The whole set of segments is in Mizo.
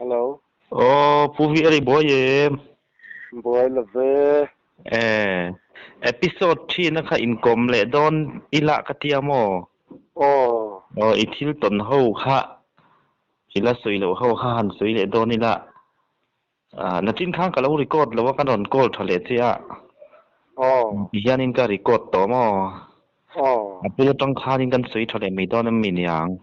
Hello. Aw, Pu hi a ri buai em? Buai lo ve. Eh, episode ṭhina kha inkawm leh dawn ila ka tia maw? Aw. Aw, i thil tawn ho kha i la sawi loh ho kha han sawi leh dawn ila. Ah, nachin khan ka lo record lo a, ka rawn call ṭha leh che a. Aw. Ti hianin ka record tawh maw? Aw. A bul aṭang khanin kan sawi ṭha leh mai dawn em mi niang?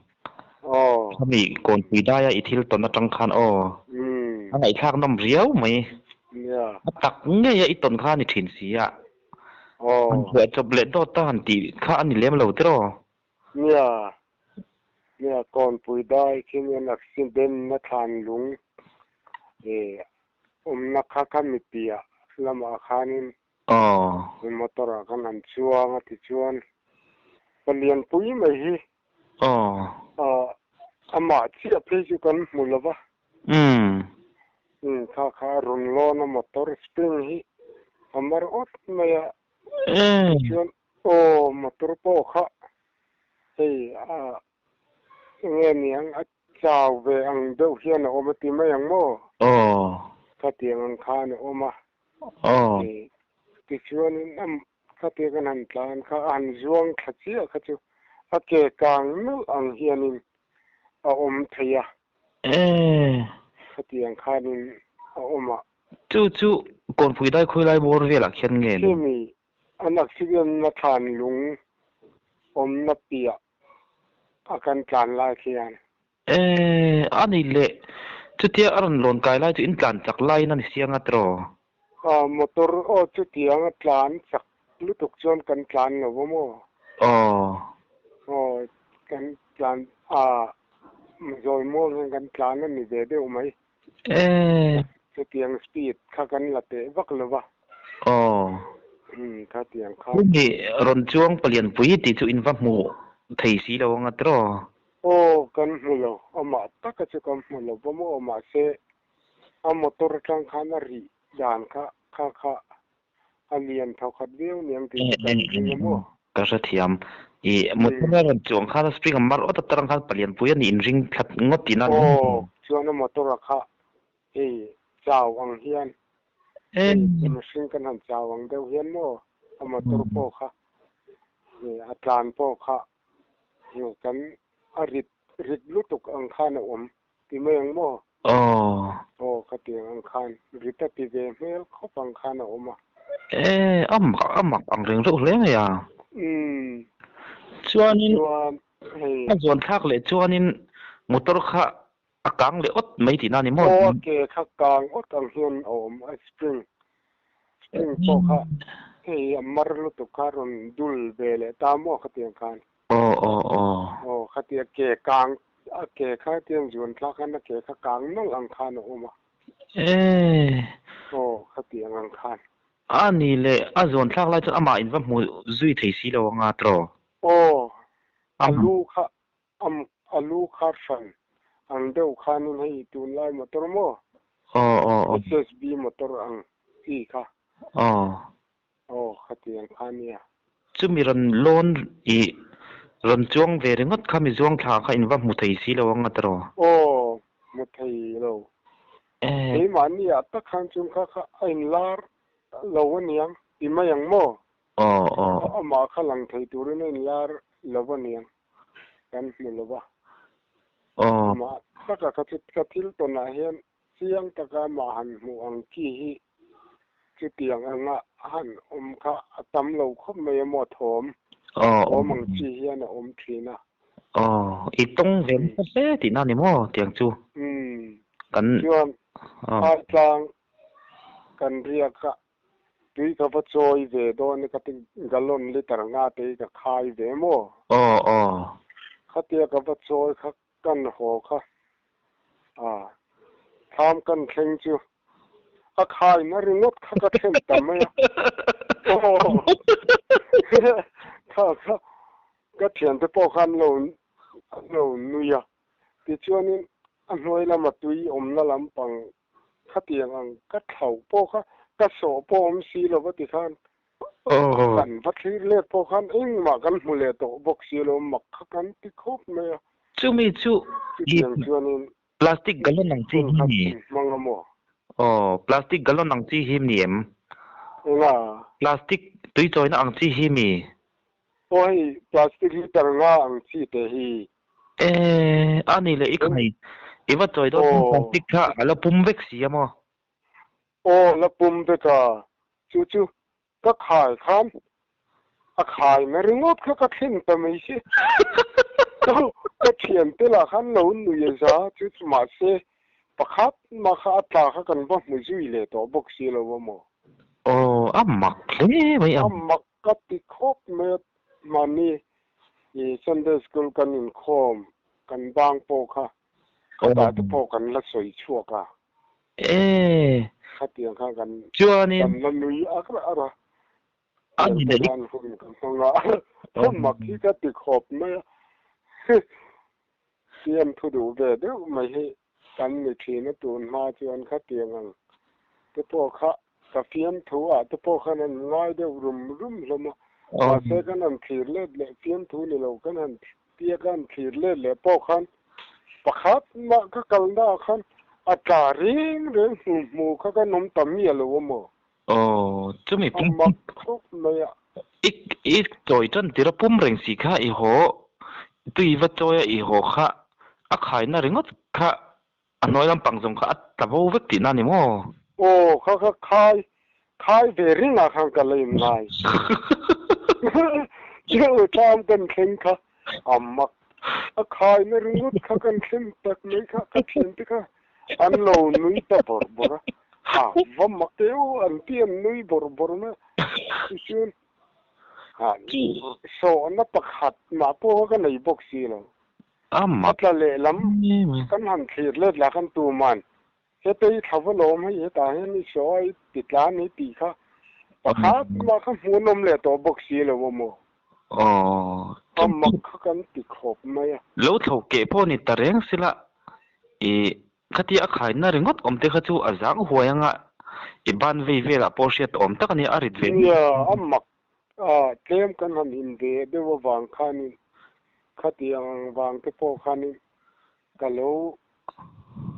Aw. Khami kawnpui daia i thil tawn aṭang khan aw. Umm. A ngaihthlak nawm riau mai. Nia. A tak ngeia i tawn kha a ni ṭhin si a. Aw. Han phuah chawp leh dawt a han tih kha a ni lem lo tiraw? Nia. Nia, kawnpui dai khi nia accident na thlan lung eh awmna kha kha mipiah lamah khanin Aw. Motor ah kan han chuang a tichuan palian pui mai hi Aw. Amah chiah phei chu kan hmu lo va. Umm. Umm kha kha a rawn lawn a motor spring hi a mar awt mai a. Emm. Tichuan aw motor pawh kha hei a Enge niang a chau ve ang deuh hian a awm a ti mai ang maw? Aw. Khatiang ang khan a awm a. Aw. Tichuanin a khatia kan han tlan kha a han zuang thla chiah kha chu a ke kang nawlh ang hianin a awm thei a. Ee. Khatiang khanin a awm a. Chu chu Kawnpui dai khawi lai bawr velah khian nge ni? Khimi an accident na thlan lung awmna piah a kan tlan lai khian. Ee, a ni le. Chutia a rawn lawn kai lai chu in tlan chak laiin a ni siang a tiraw? Aw, motor aw chutiang a tlan chak lutuk chuan kan tlan lo va maw? Aw. Aw, kan tlan a, zawi muang hian kan tlan a ni ve deuh mai. Ee. Chutiang speed kha kan la teh vak lo va. Aw. Umm, khatiang kha. Hemi rawn chuang palianpui tih chu in va hmu thei si lo anga tiraw? Aw, kan hmu lo. Amah taka chu kan hmu lo va maw? Mahse, a motor atang khan a rih dan kha kha kha a lian tho khat viau niang tih chu kan ring a maw? Ka hrethiam. I motor a rawn chuang khan a spring a mar awt atarang khan palianpui a nih inring thlat ngawt tihna a ni. Aw, chuan a motor a kha hei chau ang hian hei mihring kan han chau ang deuh hian maw a motor pawh kha a tlan pawh kha kan a rit rit lutuk ang khan a awm ti mai ang maw? Aw. Aw khatiang ang khan rit a ti ve hmel khawp ang khan a awm a. E, a mak a mak ang reng reuh hle mai a. Umm. Chuanin Chuan hei. A zuan thlak leh chuanin motor kha a kang leh awt mai tihna a ni maw? Aw a ke kha kang awt ang hian a awm a spring spring pawh kha hei a mar lutuk kha rawn dul ve leh ta maw khatiang khan. Aw aw aw. Aw khatia ke kang a ke kha tiang zuan thlak khan a ke kha kang nawlh ang khan a awm a. Ee. Aw khatiang ang khan. A ni le a zuan thlak lai chuan amah in va hmu zui thei si lo anga tiraw? Aw a lu kha a lu kha hran ang deuh khanin hei tunlai motor maw? Aw aw aw. SSB motor ang chi kha. Aw. Aw, khatiang kha nia. Chumi rawn lawn i rawn chuang ve ringawt kha mi zuang thla kha in va hmu thei si lo ang a tiraw? Aw, hmu thei lo. Eh. Keimahni ah tak khan chung kha kha a inlar lo aniang ti mai ang maw? Aw, aw. Amah kha lang thei turin a inlar lo aniang, kan hmu lo va. Aw. Amah taka ka chu ka thil tawnah hian Chiang taka mah han hmuh ang chi hi chutiang anga han awm kha a tam lo khawp mai a maw thawm awm ang chi hian a awm thin a. Aw, i tawng ve nasa hle tihna a ni maw tiang chu? Umm, Kan chuan Aitlang kan riak a, tui ka va chawi ve dawn a ka ti gallon liter nga te hi ka khai ve maw? Aw, aw. Khatia ka va chawi kha Kan haw kha a thlam kan thleng chu a khaina ringawt kha ka thlen ta mai a. Aw kha kha ka thiante pawh khan lo an lo nui a. Tichuanin a hnuai lama tui awmna lampang khatiang ang ka thlauh pawh kha ka sawh pawh awm si lo va ti khan kan va thlir let pawh khan engmah kan hmu leh tawh bawk si lo mak kha kan ti khawp mai a. Chumi chu Chutiang chuanin. Plastic gallon ang chi Hun hi khat mi? Hmang a maw? Aw, plastic gallon ang chi hi mi em? Enga? Plastic tui chawina ang chi hi mi? Aw hei plastic liter nga ang chi te hi. E, a ni leh i khai i va chawi dawn chuan plastic kha a la pum vek si a maw? Aw la pum vek a, chu chu ka khai khan a khai na ringawt kha ka thlen ta mai si. Ka thian te lah khan lo nui a za chu chu mahse pakhat mah kha a tla kha kan va hmu zui leh tawh bawk si lo a maw? Aw a mak hle mai a. A mak ka ti khawp mai a, mahni i Sunday school kan inkhawm kan bang pawh kha khatah te pawh kan la sawi chhuak a. E. Khatiang kha kan Chuanin. Kan la nui ak ar a. A ni Thiante leh. khan hun kan hmang a, a mak hi ka ti khawp mai a. Siam thu duh ve deuh mai hi kan ni thin a tun hma chuan khatiang ang te pawh kha ka fiamthu ah te pawh khan an ngai deuh rum rum hlawm a. Mahse kan han thlir let leh fiamthu ni lo kan han tia ka han thlir let leh pawh khan pakhat mah ka kalna ah khan a tla reng reng hmu hmu kha kan awm ta miah lo a maw? Aw, chumi A mak khawp mai a. I i chawi tan tir a pum reng si kha i haw, tui va chawi a i haw kha a khaina ringawt kha a hnuai lampang zawng kha a tla bo vek tihna a ni maw? Aw, kha kha khai khai ve ringah khan ka la inngai. Chu tlam kan thleng kha a mak a khaina ringawt kha kan thlen tak mai kha ka thiante kha an lo nui ta bawrh bawrh a, a va mak deuh an ti an nui bawrh bawrh mai a, tichuan sawhna pakhat mah pawh kha ka nei bawk si lo. A A tla lehlam kan han thlir let lah khan tuman Heta i thla va lawm hei hetah hian i saw a i ti tla a ni tih kha pakhat mah kha hmuh an awm leh tawh bawk si lo a maw? Aw, A mak kha kan ti khawp mai a. Lo thlo keh pawh ni ta reng sila i khatia a khaina ringawt awm te kha chu a zang huai anga i ban vei velah pawh hriat awm tak a nia a rit ve. Nia, a mak a, tlem kan han inve deuh avang khanin khatiang ang vang te pawh khanin Ka lo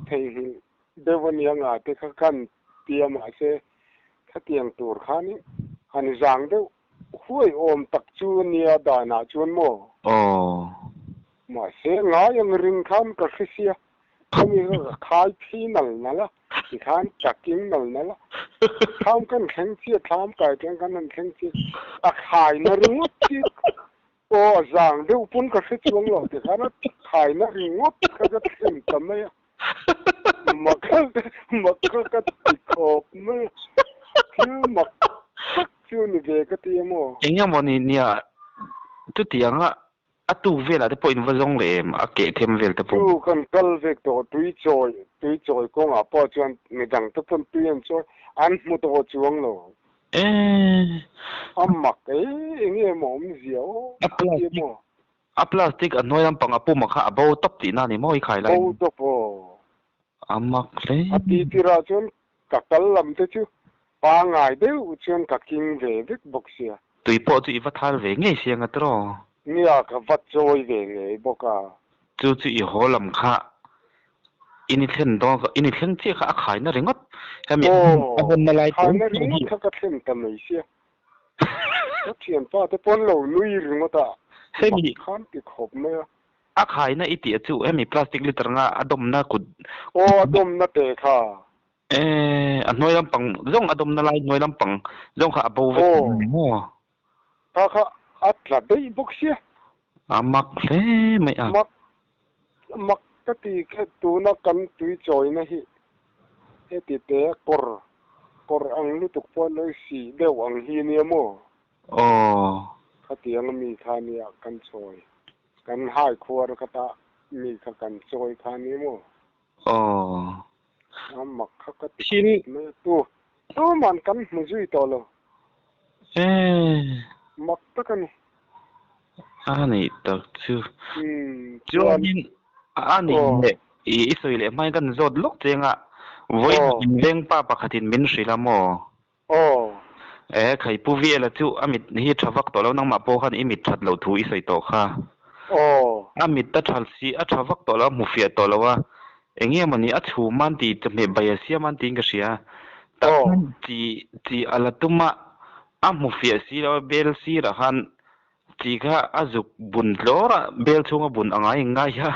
theihnghilh deuh a nia nga te kha kan ti a mahse khatiang tur khan han zang deuh huai awm tak chu a nia danah chuan maw? Aw. Mahse ngai ang ring khan ka hre sia, khami kha ka khai phi nal nal a, tikhan ka king nal nal a, thlam kan thleng chiah, thlam kai tang kan han thleng chiah, a khaina ringawt chi Aw, a zang deuh pawn ka hre chuang lo ti khan a thaina ringawt kha ka thlen ta mai a, mak mak kha ka ti khawp mai a, thil mak tak chu ni ve ka ti a maw? Eng emaw ni nia, chutianga a tuk velah te pawh in va zawng leh em, a keh them vel te pawh. Chu kan kal vek tawh, tui chawi, tui chawi kawngah pawh chuan midang te pawn tui an chawi, an hmu tawh chuang lo. E. A mak e, enge maw awmzia aw A plastic a plastic a hnuai lampang a puma kha a bo tawp tihna a ni maw i khai lai? Bo tawp aw. A mak hle. A ti tirah chuan ka kal lam te chu pangai deuh chuan ka king ve vek bawk sia. Tui pawh chu i va thal ve ngei sia nga tiraw? Nia ka va chawi ve ngei bawk a. Chu chu i haw lam kha i ni thlen dawn i ni thleng chiah kha a khaina ringawt hemi a hawnna lai tur khaina ringawt kha ka thlen ta mai sia ka thianpa te pawn lo nui ringawt a hemi khan ti khawp mai a a khaina i tih chu hemi plastic liter nga a dawmna kut aw a dawmna te kha e a hnuai lampang zawng a dawmna lai hnuai lampang zawng kha a bo vek maw kha kha a tla daih bawk sia a mak hle mai a mak mak ka ti kha tuna kan tui chawina hi heti te kawr kawr ang lutuk pawh lo si deuh ang hi nia maw aw khatiang ami kha nia kan chawi kan hai khuar kha ta mi kha kan chawi kha nia maw aw A mak kha ka ti khawp mai a, tu tuman kan hmu zui tawh lo. E. Mak tak a ni. A nih tak chu. Chuanin a nih leh i sawi leh hmain kan zawt lawk cheng a, vawiin in vengpa pakhatin min hrilh a maw? Aw. E, khai Pu Viela chu a mit hi tha vak tawh lo, nangmah pawh khan i mit that loh thu i sawi tawh kha. Aw. A mit a tha si, a tha vak tawh lo, a hmu fiah tawh lo a. Enge mawni a chhum an ti chawhmeh bai a siam an tiin ka hria. Tah khan chi chi a la tum a, a hmu fiah si lo a, bel sirah khan chi kha a zuk bun tlawr a, bel chhunga bun a ngai ngai a,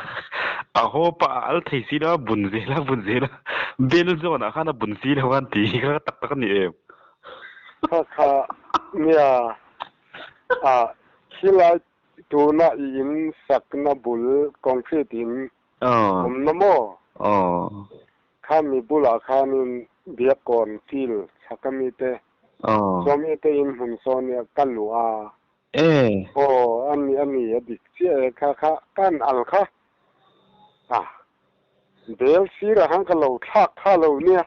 a haw pah a al thei si lo a, bun zel a bun zel a, bel zawnah khan a bun si lo a an ti kha tak tak a ni em? Kha kha nia a khilai tuna i in sakna bul concrete in awmna maw? Khami bulah khanin Biakkawn field chhaka mite chuan mite in hmun sawn nia ka luh a. Aw a ni a ni a dik chiah e kha kha kan al kha a bel sirah khan ka lo thlak kha lo nia.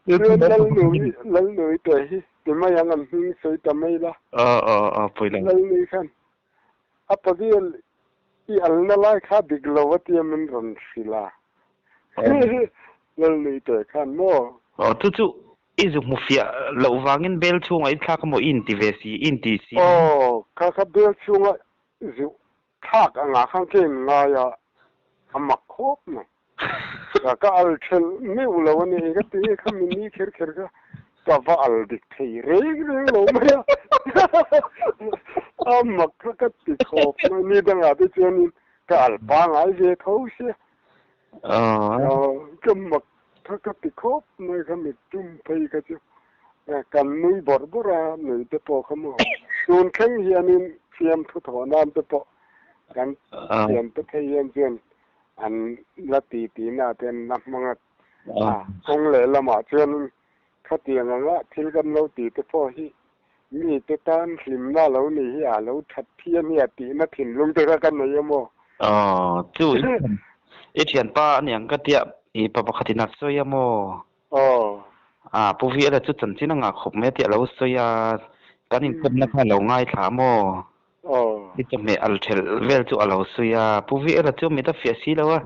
Chuan Lalnui Lalnui te hi Ti mai ang an hming sawi ta mai la. Aw aw aw pawi lo. Lalnui khan a pavial i alna lai kha dik lo a tia min rawn hrilh a. Lalnui te khan maw? Aw chu chu i zu hmu fiah loh vangin bel chhungah i thlak emaw i inti ve si i inti si. Aw kha kha bel chhunga zu Thlak angah khan ka in ngai a, a mak khawp mai. Ka ka al thelh meuh lo a ni, ka ti nge kha mi ni kher kher kha ka va al dik thei reng reng lo mai a. A mak kha ka ti khawp mai, ni dangah te chuanin ka al pangai ve tho sia. Ka mak kha ka ti khawp mai kha mi tum phei kha chu kan nui bawrh bawrh a, nui te pawh kha maw tun thleng hianin fiamthu thawh nan te pawh kan thiam te phei hian chuan an la ti ti na te an la hmang a, kawng leh lamah chuanin khatiang anga thil kan lo ti te pawh hi mi te tan hlimna lo ni hi a lo that phian hi a tihna thinlung te kha ka nei a maw? Aw, chu i thianpa a niang ka tia i pa pakhatin a sawi a maw? Aw. A, Pu Viala chu chanchin a ngah khawp mai a tih a lo sawi a, kan inkawmna kha a lo ngaithla a maw? Aw. I chawhmeh al thelh vel chu a lo sawi a, Pu Viala chu mit a fiah si lo a,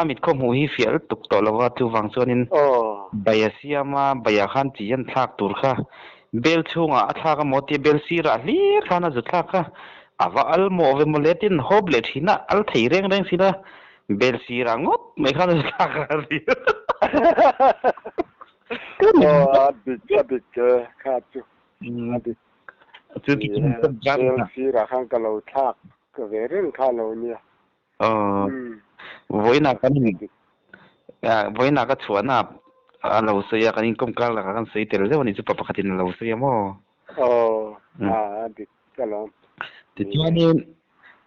a mit khaw hmuh hi fiah lutuk tawh lo a, chuvang chuanin bai a siam a, baiah khan chi an thlak tur kha bel chhungah a thlak a maw tia bel sirah hlir khan a zu thlak a, a va al mawh ve maw le tin hawp leh thin a, al thei reng reng si la, bel sirah ngawt mai khan a zu thlak a ri. Aw a dik a dik e kha chu a dik. Chu ti chu bel sirah khan ka lo thlak ve reng kha lo nia. Aw vawiinah kan in vawiinah ka chhuahna a lo sawi a kan inkawm kar lakah kan sawi tel zeuh a nih chu pa pakhatin a lo sawi a maw? Aw a dik ka lawm. Tichuanin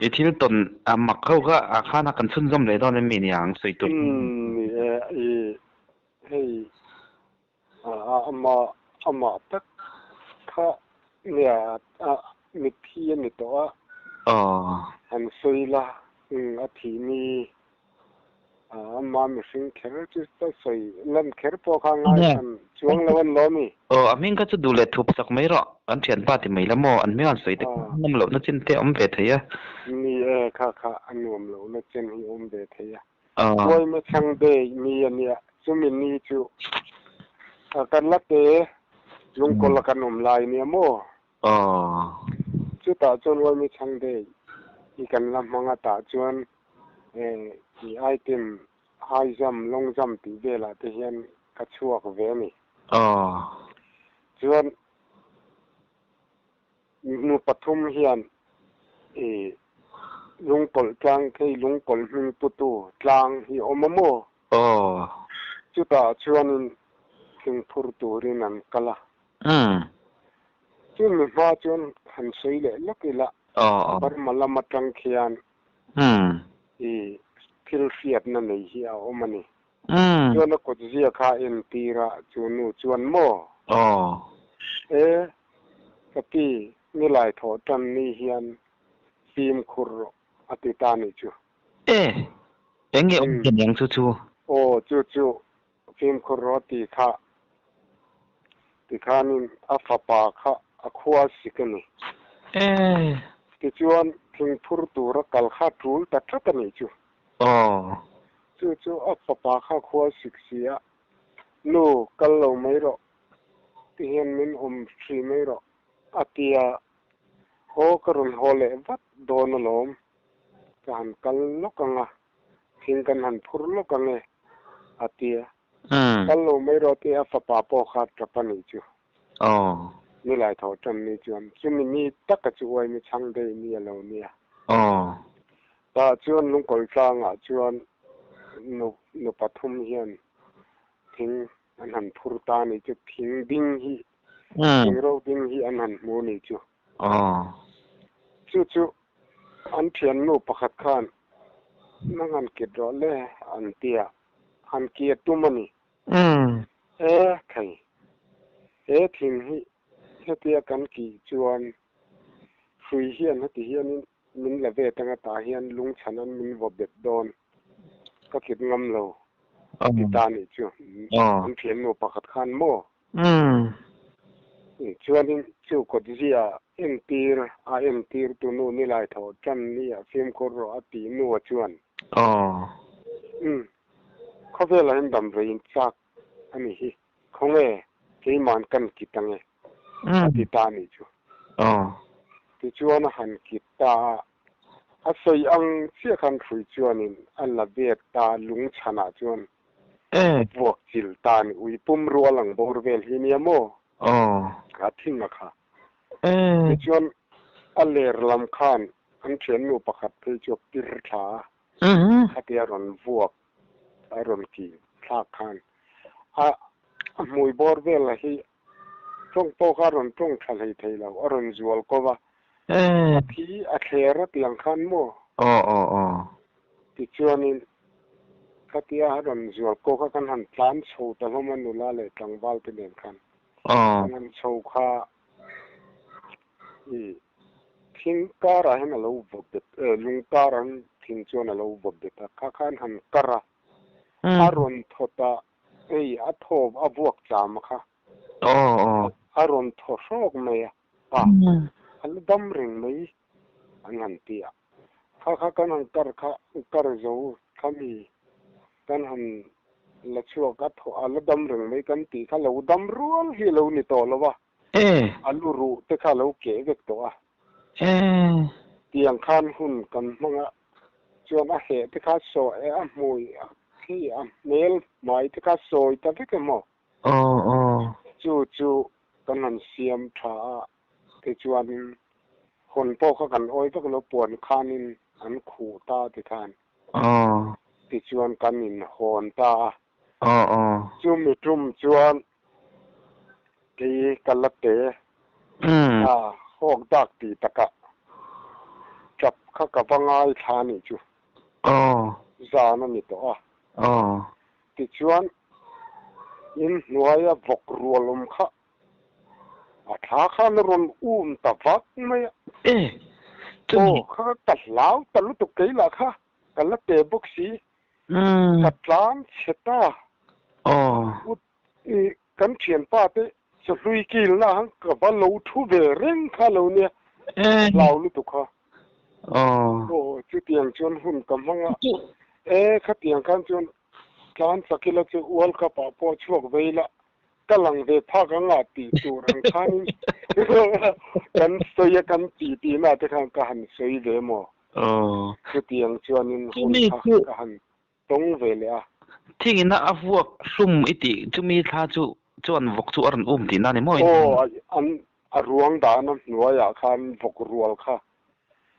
i thil tawn a mak ho kha ah khan a kan chhunzawm leh dawn em mi niang sawi tur. Umm ni e i hei Amah amah tak kha nia a mitthi a ni tawh a. Han sawi la a thih ni ama mihring kher chu ka sawi lan kher pawh kha ngaithlan chuang lo an lo ni. Aw a hming kha chu duh leh thup sak mai rawh an thianpa ti mai la maw an hming an sawi te kha a nawm lohna chin te a awm ve thei a. Ni e kha kha a nuam lohna chin hi a awm ve thei a. Uaima chhang be mi a nia. Chumi ni chu kan la te lungkawl a kan awm lai nia maw? Chutah chuan uaima chhang be i kan la hmang a tah chuan i item high jump, long jump tih velah te hian ka chhuak ve a ni. Chuan Nu pathum hian i lungpawlh tlang phei lungpawlh hming putu tlang hi awm a maw? Aw. Chutah chuanin thingphur turin an kal a. Chumi hma chuan han sawi leh lawk ila, Burma lam atang khian i thil hriatna nei hi a awm a ni. Chuan a kawtzia kha a entir a, chu nu chuan maw? Aw. E, ka pi, nilai thawh tan ni hian fimkhur rawh a ti ta nih chu. E, eng nge awm hian ang chu chu? Aw, chu chu fimkhur rawh a ti kha. Tikhanin a fapa kha a khua sik a ni. E. Tichuan, thingphur tura kal kha tul ta tlat a nih chu. Aw. Chu chu a fapa kha khua sik si a, Nu, kal lo mai rawh, ti hian min awm hri mai rawh, a ti a. Aw ka rawn haw leh vat dawn alawm, ka han kal lawk ang a, thing kan han phur lawk ang e, a ti a. Kal lo mai rawh tih a fapa pawh kha tap a nih chu. Nilai thawh tan ni chuan chumi ni taka chu uaimi chhang daih ni a lo nia. Tah chuan lungkawl tlangah chuan nu nu pathum hian thing an han phur ta a nih chu. Thing ding hi, thing ro ding hi an han hmu a nih chu. Chu chu an thiannu pakhat khan nang han kit rawh le an ti a, han ki a tum a ni. E thei, he thing hi hetia kan kih chuan hrui hian heti hianin min la ve tang atah hian lungchhan an min vaw bet dawn, ka kit ngam lo ti ta nih chu. An thiannu pakhat khan maw? Chuanin chu kawtzia entir a entir tu nu nilai thaw tan ni a fimkhur rawh a tih nu chuan. Khawvelah hian dam rei in chak a ni hi. Khawnge keiman kan kit ange a ti ta a nih chu. Tichuan a han kit ta a, a sawi ang chiah khan hrui chuanin a la vet ta lungchhanah chuan a vuak chil ta a ni. Ui pum rual ang bawr vel hi nia maw? A thing a kha. Tichuan a ler lam khan an thiannu pakhat phei chu a pir thla a, khatia rawn vuak a rawn kih thlak khan a hmui bawr vel hi tawng pawh kha a rawn tawng tha hlei thei lo, a rawn zual ko va, a thi a thler a tiang khan maw? Tichuanin khatia a rawn zual ko kha kan han tlan chho ta hlawm a nula leh tlangval te nen khan kan han chho kha i thing karah hian a lo vaw bet, lung karah hian thing chuan a lo vaw bet a, kha khan han kar a, a rawn thawt a, hei a thaw a vuak cham a kha, a rawn thaw hrawk mai a, pa a la dam reng mai an han ti a, kha kha kan han kar kha kar zo khami kan han la chhuak a thaw a la dam reng mai kan tih kha lo dam rual hi a lo ni tawh lo a. A lu ruh te kha a lo keh vek tawh a. Tiang khan hun kan hmang a, chuan a heh te kha sawi a hmui khi a hmel hmai te kha sawi ta vek emaw? Chu chu kan han siam tha a, tichuanin hawn pawh kha kan awi vak lo, puan khanin an khuh ta tikhan. Tichuan kan inhawn ta a. Chumi tum chuan Kei ka la te a hawk dak tih takah tap kha ka va ngaithla a nih chu. Zan a ni tawh a. Tichuan in hnuaia vawk rual awm kha a thla khan a rawn um ta vak mai a. Aw kha ka hlau ta lutuk kei lah kha ka la te bawk si. Ka tlan chhe ta. I kan thianpa te chahlui kilna han ka va lo thu ve reng kha lo nia, hlau lutuk kha. Aw chutiang chuan hun ka hmang a, e khatiang khan chuan tlan chak ila chu World Cup ah pawh chhuak ve ila ka lang ve phak ang a tih tur ang khanin kan sawi a kan tih tihna te khan ka han sawi ve maw? Chutiang chuanin hun kha ka han Tawng ve leh a. Thingin a vuak hlum i tih chumi thla chu chuan vawk chu a rawn um tihna a ni maw? Aw, an a ruang dahna hnuaiah khan vawk rual kha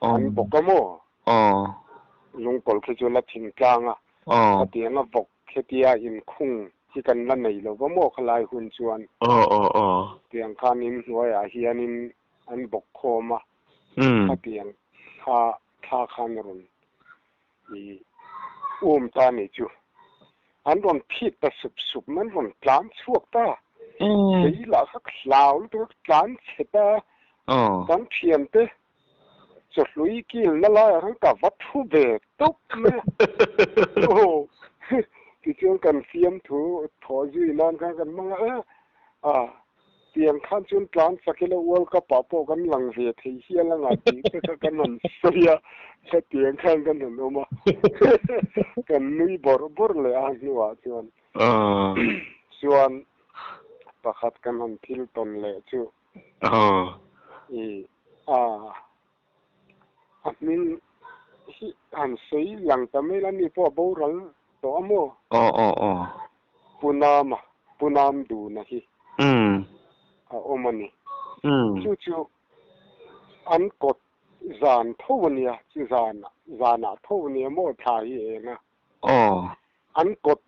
an bawk a maw? Aw. Lungkawl khi chu la thing tlang a. Aw. Khatianga vawk hetia inkhung hi kan la nei lo va maw khalai hun chuan? Aw aw aw. Tiang khan in hnuaiah hianin an bawk khawm a. Khatiang kha thla khan a rawn I um ta ni chu an rawn phit ta sup sup mai, an rawn tlan chhuak ta. Kei lah kha ka hlau lutuk a, ka tlan chhe ta. Kan thiante chawhlui kilna laiah khan ka va thu ve tawp mai a. Aw, tichuan kan fiamthu thawh zui nan khan kan hmang a, a Tiang khan chuan tlan chak ila World Cup ah pawh kan lang ve thei hial anga tih te kha kan han sawi a, khatiang khan kan han awm a, kan nui bawrh bawrh leh a hnuah chuan chuan pakhat kan han thil tawn leh chu i A hming hi han sawi lang ta mai la ni pawh a boral tawh a maw? Aw aw aw. Pu Nama, Pu Namduna hi a awm a ni. Chu chu an kawt zan tho a nia, chu zan zanah tho a nia maw thla hi eng a. Aw. An kawt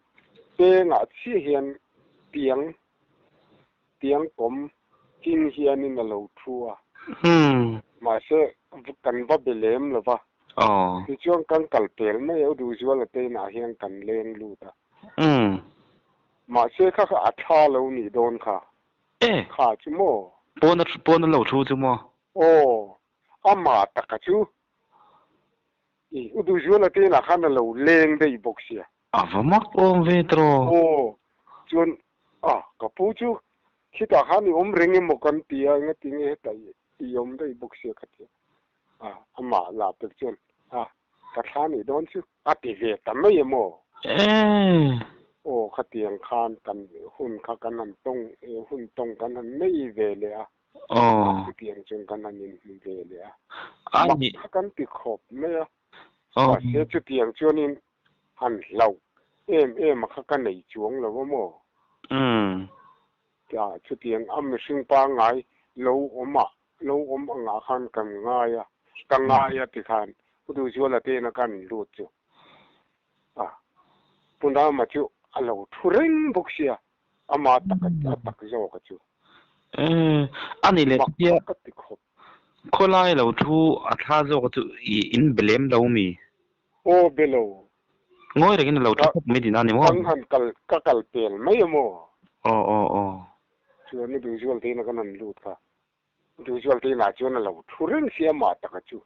pengah chiah hian tiang tiang kawm king hianin a lo thu a. Mahse, kan va be lem lo va. Tichuan kan kal pel mai a, U Duhzuala te inah hian kan leng lut a. Mahse kha kha a tha lo nih dawn kha. Kha chu maw? Pawn a pawn a lo thu chu maw? Aw, amah taka chu i U Duhzuala te inah khan a lo leng daih bawk sia. A va mak awm ve tawh. Aw, chuan a, ka pu chu khitah khan i awm reng emaw kan ti a, engati nge hetah i awm daih bawk sia ka ti a. A, amah lah pek chuan a, ka thla nih dawn chu a ti ve ta mai emaw? Eeh. Aw, khatiang khan kan hun kha kan han tawng, hun tawng kan han nei ve leh a. Aw. Chutiang chuan kan han inhmu ve leh a. A Mak nih. kha kan ti khawp mai a. Mahse chutiang chuanin han hlauh em em a kha ka nei chuang lo a maw? Tia chutiang a mihring pangngai lo awm ah lo awm angah khan kan ngai a, ka ngai a tikhan Pu Duhzuala te ina kan lut chu a Pu Nama chu a lo thu reng bawk sia, ama tak a tak zawk a chu. Ani leh Mak tia ka ti khawp. Khawlai lo thu a thla zawk chu i in be lem lo mi? Aw be lo. Ngawi rengin a lo thu khawp mai din a ni maw? Kan han kal ka kal pel mai a maw? Aw aw aw. Chuan i duhzual te ina kan han lut kha. Duhzual te inah chuan a lo thu reng si a mah taka chu.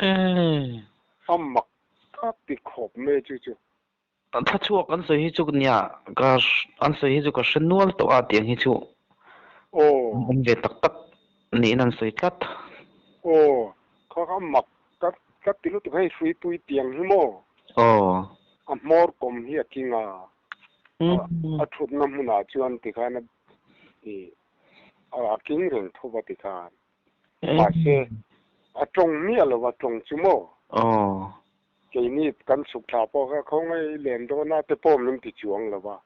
Eeh. A mak ka ti khawp mai chu chu. Thla chhuak an sawi hi chu nia ka an sawi hi chu ka hre nual tawh a tiang hi chu Aw. Awm ve tak tak niin an sawi tlat. Aw, kha kha mak ka ka ti lutuk hei hruipui tiang hi maw? Aw. A hmawr kawm hi a king a, a thutna hmunah chuan tikhan a i a king reng tho va tikhan. Mahse, a tawng miah lo a tawng chu maw? Aw. Keini kan chhuk thla pawh kha khawngaih i len dawn a te pawh min ti chuang lo a.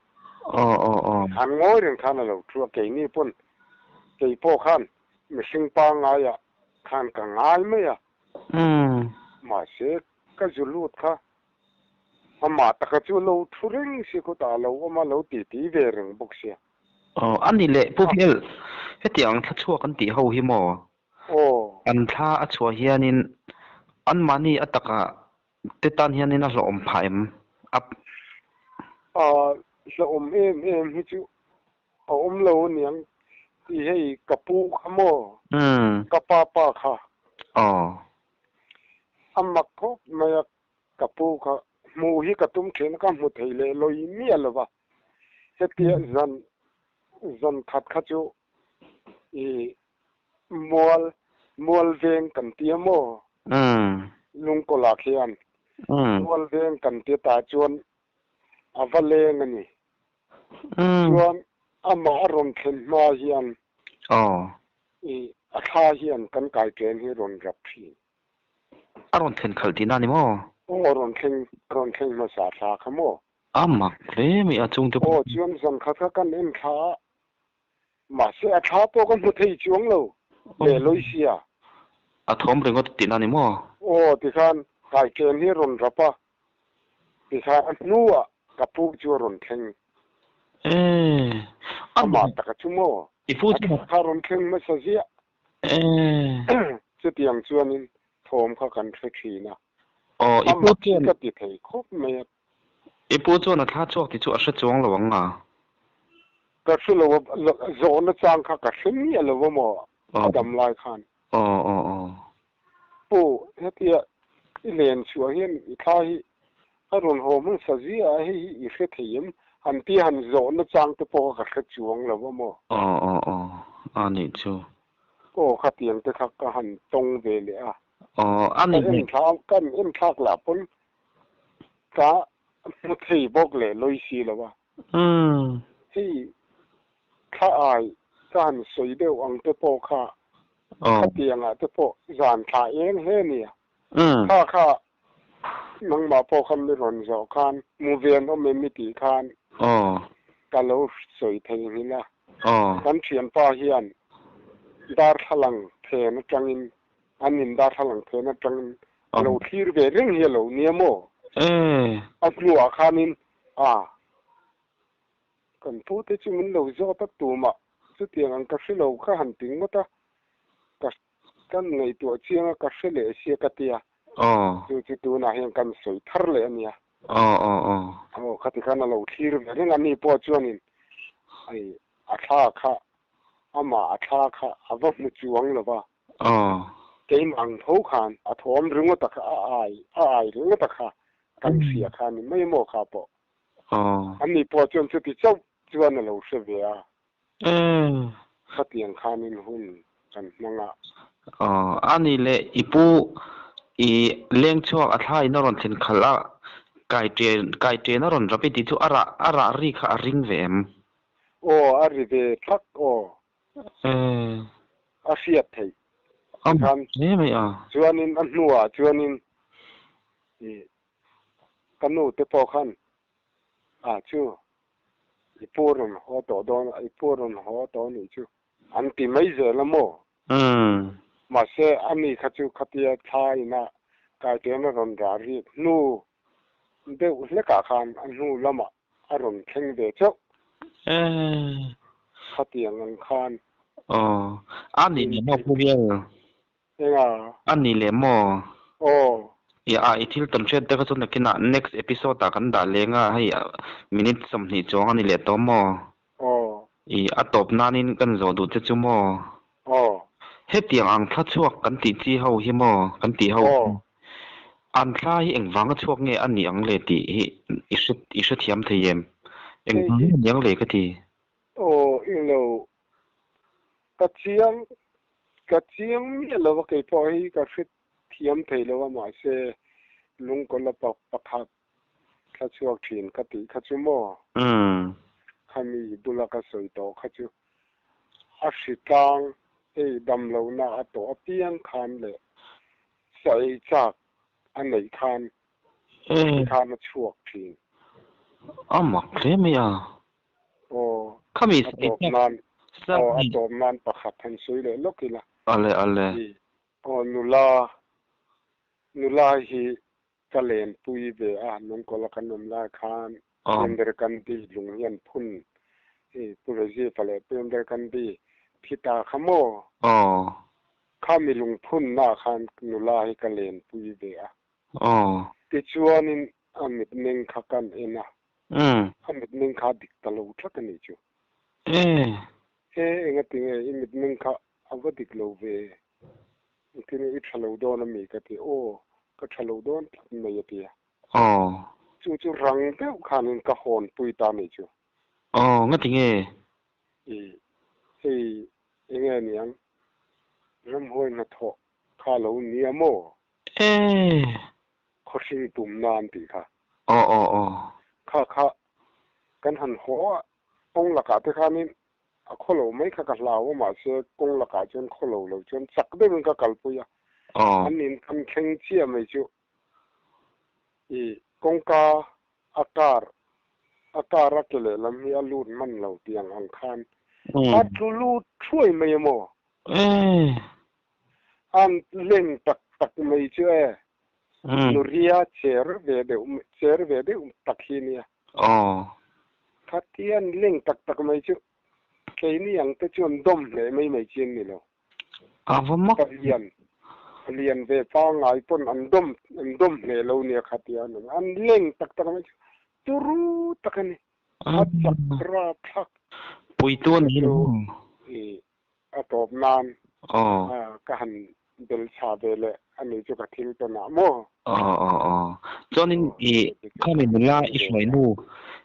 Aw aw aw. Khan ngawi reng khan a lo thu a, keini pawn kei pawh khan mihring pangaiah khan ka ngai mai a. Umm. Mahse ka zu lut kha amah taka chu lo thu reng si khutah a lo awm a, lo titi ve reng bawk sia. Aw a ni leh Pu Bial, hetiang thla chhuak an tih ho hi maw? Aw. An thla a chhuah hianin anmahni a taka te tan hianin a hlawhawm phah em? A. A hlawhawm em em hi chu a awm lo aniang tih hei ka pu kha maw? Ka pa pa kha. Aw. A mak khawp mai a ka pu kha hmuh hi ka tum thin a ka hmu thei leh lawi miah lo va. Hetia zan zan khat kha chu i Mual, Mual veng kan ti a maw? Lungkawlah khian Mual veng kan ti ta chuan a va leng a ni. Chuan amah a rawn thlen hma hian i a thla hian kan kai ṭen hi rawn rap ṭhin. A rawn thlen khalh tihna a ni maw? Aw, a rawn thleng, a rawn thleng hmasa thla kha maw? A mak hle mai a chungte pawh. Aw, chuan zan khat kha kan en thla a, Mahse a thla pawh ka hmu thei chuang lo leh lawi sia. A thawm ringawt tihna ni maw? Aw tikhan kaiken hi rawn rap a, tikhan a hnuah ka pu chu a rawn thleng. Ee, a Amah taka chu maw? I pu A chu thla kha rawn thleng hmasa ziah. Ee. Chutiang chuanin thawm kha kan hre thin a. Aw, i pu Amah chuan ka ti thei khawp mai a. I pu chuan a thla chhuak tih chu a hre chuang lo ang a? Ka hre lo a, zawhna chang kha ka hre miah lo a maw a dam lai khan. Aw aw aw. Pu, hetia i len chhuah hian i thla hi a rawn haw hmasa ziah a, hei hi i hre thei em? Han tia han zawhna chang te pawh kha ka hre chuang lo a maw? Aw aw aw, a nih chu. Aw, khatiang te kha ka han tawng ve leh a. Aw, a Ka nih en thla, ka en thlak lah pawn Ka hmu thei bawk leh lawi si lo a. Hei thla ai ka han sawi deuh ang te pawh kha Khatianga te pawh zan thla eng hle nia. Kha kha nangmah pawh khan mi rawn zawh khan mu ve an awm em i tih khan ka lo sawi thei nghilh a. Kan thianpa hian darthlalang phen atangin an in darthlalang phen atangin a lo thlir ve reng hi a lo nia maw? A hnuah khanin a kan pute chu min lo zawt a tumah chutiang ang ka hre lo kha han ti ngawt a, ka kan ngaihtuah chiang a ka hre leh sia ka tia. Chu chu tunah hian kan sawi thar leh a nia. Aw khati khan a lo thlir ve reng a, mi pawh chuanin ai a thla kha amah a thla kha a va hmu chuang lo va. Keimah ang tho khan a thawm ringawt a kha a ai a ai ringawt a kha kan hria kha ni mai maw kha pawh. Ani pawh chuan chuti chauh chuan a lo hre ve a. Khatiang khanin hun kan hmang a. Ani leh i pu i leng chhuak a thla in a rawn thlen khalh a, kai ṭen kai ṭen a rawn rap i tih chu a rah a rah ri kha a ring ve em? Aw a ri ve thak aw. A hriat theih tikhan chuanin a hnuah chuanin i ka nu te pawh khan a chu i pu rawn haw tawh dawn i pu rawn haw tawh anih chu an ti mai zel a maw? Mahse ani kha chu khatia thla ina kaiten a rawn rah rik hnu deuh hlekah khan a hnu lamah a rawn thleng ve chauh. Khatiang ang khan. Aw, a nih leh maw Pu Bial? Enga? A nih leh maw? Aw. I a i thil tawn hriat te kha chu nakinah next episode ah kan dah leng a, hei minute 20 chuang a ni leh tawh maw? Aw. I a tawp nanin kan zawh duh che chu maw? Aw. Hetiang ang thla chhuak kan tih chi ho hi maw? Kan tih ho hi. An thla hi engvanga chhuak nge a nih ang le tih hi i hre i hrethiam thei em? Engvang nge a nih ang le ka ti. Aw englo ka chiang ka chiang miah lo a keipawh hi ka hre thiam thei lo a mahse lungkawlh a pakhat thla chhuak thin ka tih kha chu maw? Khami bula ka sawi tawh kha chu a hritlang hei damlohna a tawh apiang khan leh sa ei chak a neih khan tikhan a chhuak thin. A mak hle mai a. Aw, Khami a tawp nan, aw a tawp nan pakhat han sawi leh lawk ila. Ale ale. Aw nula, nula hi ka lenpui ve a, Nungkawla kan awm lai khan Pender Gandhi lung hi an phun i Pu Rajiv-a leh Pender Gandhi thi ta kha maw? Khami lung phunnaah khan nula hi ka lenpui ve a. Tichuanin a mitmeng kha kan en a, a mitmeng kha a dik ta lo tlat a nih chu. E, engatinge i mitmeng kha a va dik lo ve? Engtin i tha lo dawn a mi? Ka ti. Aw, ka tha lo dawn tlat mai a ti a. Chu chu rang deuh khanin ka hawnpui ta nih chu. Aw, ngati nge? I, hei enge niang? Ramhuai hnathawh kha lo nia maw? E! Khawhring tumna an tih kha. Aw, aw, aw. Kha kha kan han haw a, kawng lakah te khanin A khaw lo mai kha ka hlau a, mahse kawng lakah chuan khaw lo lo chuan chak deuhin ka kalpui a. An in kan thleng chiah mai chu i kawngka a car a car a ke lehlam hi a lut hman lo tiang ang khan a tlu lut thuai mai emaw? An leng tak tak mai chu e, nuria cher ve deuh cher ve deuh tak hi nia. Khatian leng tak tak mai chu keini ang te chuan dawm hle mai mai chi an ni lo. A va mak. Ka lian, ka lian ve pangngai pawn an dawm an dawm hle lo nia khatian an an leng tak tak mai chu turu tak a ni. A chak rapthlak. Puitu a ni lo. I a tawp nan ka han bel chha ve leh a ni chu ka thil tawn ah maw? Aw aw aw. Chuanin i khami nula i hruai nu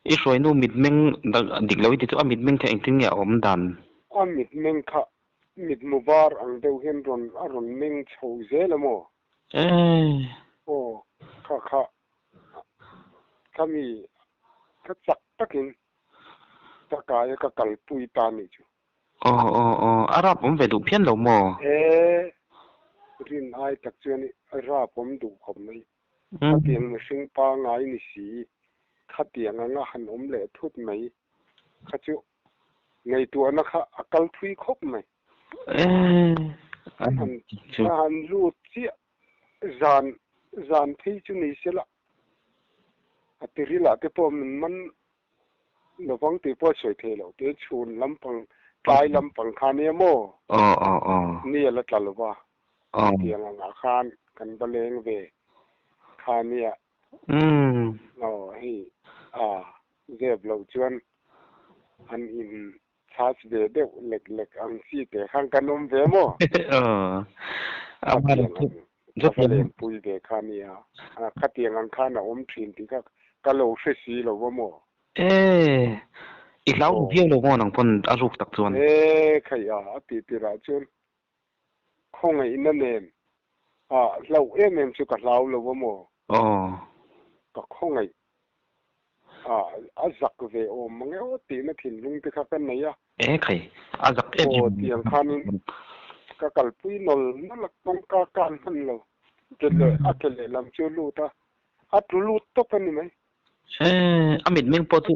i hruai nu mitmeng dik lo i ti chu a mitmeng kha engtin nge a awm dan? A mitmeng kha mitmu var ang deuh hian rawn a rawn meng chho zel a maw? Aw kha kha khami kha chak takin ka kai a ka kalpui ta nih chu. Aw aw aw a rap awm ve duh phian lo maw? E rin ai tak chuan a rap awm duh khawp mai. Khatiang mihring pangngai ni si, khatiang anga han awm leh thut mai kha chu ngaihtuahna kha a kal thui khawp mai. Han han lut chiah zan zan phei chu ni sela a tiril ah te pawh min man lovang tih pawh a sawi thei loh te chhun lampang tlai lampang kha nia maw? Ni a la tla lova hetiang angah khan kan va leng ve kha nia. Aw hei a zep loh chuan an in charge ve deuh lek lek ang chi te khan kan awm ve maw? Khatiang ang ka va lenpui ve kha nia. Khatiang ang khan a awm thin tih kha ka lo hre si lo va maw? E, i hlau ru viau lo maw nang pawn a ruk tak chuan? E, khai a, a tih tirah chuan khawngaihna nen a hlauh em em chu ka hlau lo va maw? Aw. Ka khawngaih a, a zak ve awm mang e aw tihna thinlung te kha ka nei a. E khai, a zak em em. Aw tiang khanin ka kalpui nawl nawlh a, kawngka kan hman lo. Ke leh a ke lehlam chu lut a, a tlu lut tawp a ni mai. E, a mitmeng pawh chu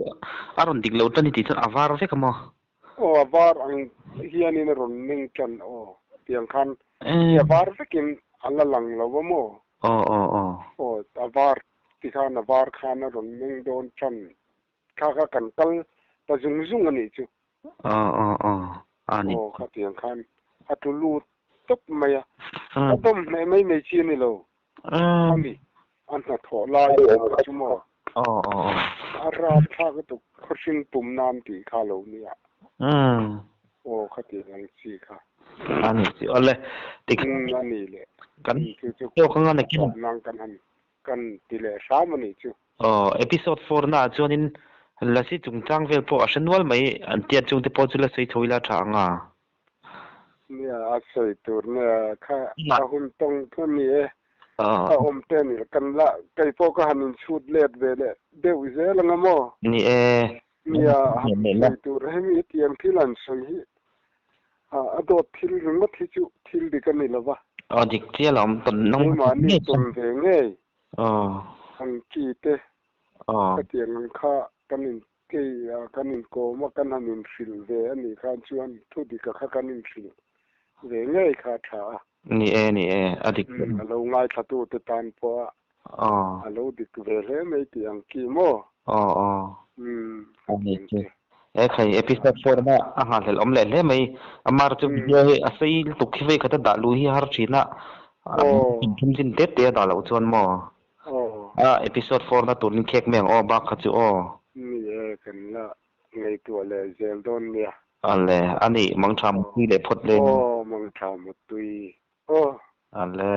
a rawn dik lo tan i tih chuan a var vek a maw? Aw, a var ang hianin a rawn meng tan aw, tiang khan a var vekin a la lang lo a maw? Aw aw aw. Aw, a var ti khan a var khan a rawn meng dawn tan kha kha kan kal ta zung zung a nih chu. Aw aw aw, a ni. Aw, khatiang khan a tlu lut tawp mai a, a dawm hneh mai mai chi a ni lo. Khami a hnathawh lai awm kha chu maw? A rapthlak lutuk khawhring pum nan tih kha lo nia. Aw khatiang ang chi kha. A ni chu awle. Tikhan a ni leh. Kan tawk anga nakin. Tawp nang kan han kan ti leh hram a nih chu. Aw episode 4 na ah chuanin Lasi chungchang vel pawh a hre nual mai an tiat chungte pawh chu la sawi chho ila tha ang a. Nia, a sawi tur nia kha a hun tawng thu ni e. A awm te ni kan la kei pawh ka han inchhut let ve leh deuh zel anga maw? Ni e. Nia, han sawi tur hemi tiang thil han sawi hi a dawt thil ringawt hi chu thil dik a ni lo va. Aw dik chiah lo awm tawn nang. Keimahni tawn ve ngei ang chi te khatiang ang kha kan in Kei kan inkawm a, kan han inhrilh ve a nih khan chuan thu dika kha kan inhrilh ve ngei kha a tha a. Ni e, ni e, a dik hle. A lo ngaithlatute tan pawh a a lo dik ve hle mai tih ang ki maw? Aw, aw. A dik chu. E khai, episode 4 na a nghahhlelh awm leh hle mai. Amar chu video hi a sei lutuk hi vei khat a dah luh hi har thin a, thum chin tet te a dah loh chuan maw? A episode 4 na turin khek mai ang aw bak kha chu aw. Ni e, kan la ngaihtuah leh zel dawn nia. Ale, a nih, mangtha mutui leh phawt le. Aw, mangtha mutui aw. Ale.